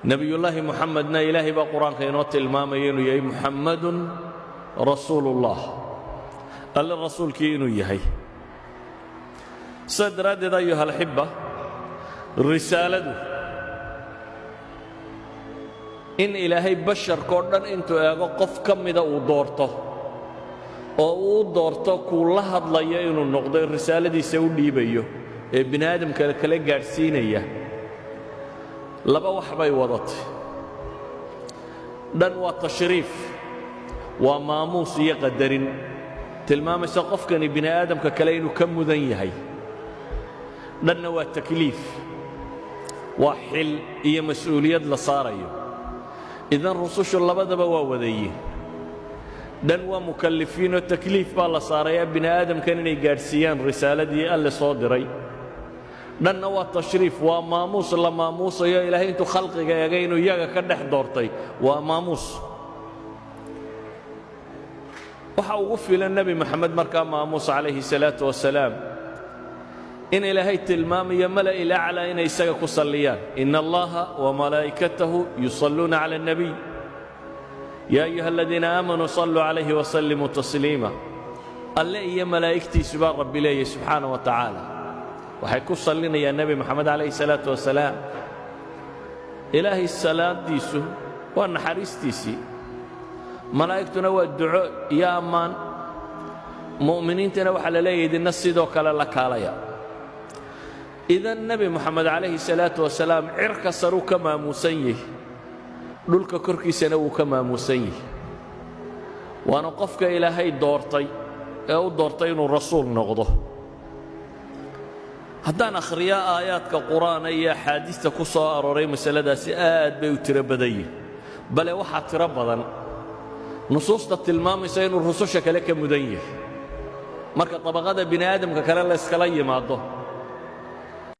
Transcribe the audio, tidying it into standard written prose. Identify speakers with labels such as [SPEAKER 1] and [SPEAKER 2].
[SPEAKER 1] Nebiyullaahi Muxamedna Ilaahay baa Qur-aanka inoo tilmaamaya inuu yahay محمد رسول الله, Alle rasuulkii inuu yahay. Sidaa daraaddeed, أيها الأحبة, risaaladu in Ilaahay basharkao dhan intuu eego qof ka mida uu doorto oo uu doorto kuu la hadlayo inuu noqdo, risaaladiisa u dhiibayo ee bini aadamka kala gaadhsiinaya, laba wax bay wadatay. Dhan waa tashriif, waa maamuus iyo qadarin tilmaamaysa qofkani bini aadamka kale inuu ka mudan yahay. Dhanna waa takliif, waa xil iyo mas'uuliyad la saarayo. Idan rusushu labadaba waa wadayiin. Dhan waa mukallifiinoo takliif baa la saarayaa bini aadamkan inay gaadhsiiyaan risaaladii Alle soo diray. Dhanna waa tashriif, waa maamuus la maamuusayo. Ilaahay intuu khalqiga eegay inuu iyaga ka dhex doortay waa maamuus. Waxa ugu filan Nebi Moxamed markaa maamuus calayhi salaatu wasalaam in Ilaahay tilmaamayo ملأ الأعلى inay isaga ku salliyaan: إن الله وملائكته يصلون على النبي يا أيها الذين آمنوا صلوا عليه وسلموا تسليما. Alle iyo malaa'igtiisu baa Rabbi leeyahy subxaana wa tacaala waxay ku sallinayaan Nebi Moxamed calayhi salaatu wasalaam. Ilaahay salaaddiisu waa naxariistiisii, malaa'igtuna waa duco iyo ammaan, mu'miniintana waxaa la leeyahy idinna sidoo kale la kaalaya. Idan Nebi Moxamed calayhi salaatu wasalaam cirka saruu ka maamuusan yahy, dhulka korkiisana wuu ka maamuusan yahy, waana qofka Ilaahay doortay ee u doortay inuu rasuul noqdo. Haddaan akhriyo aayaadka Qur'aana iyo axaadiista ku soo arooray masaladaasi, aad bay u tiro badan yihin, bale waxaa tiro badan nusuusta tilmaamaysa inuu rususha kale ka mudan yahay. Marka dabaqada bini aadamka kale layskala yimaado.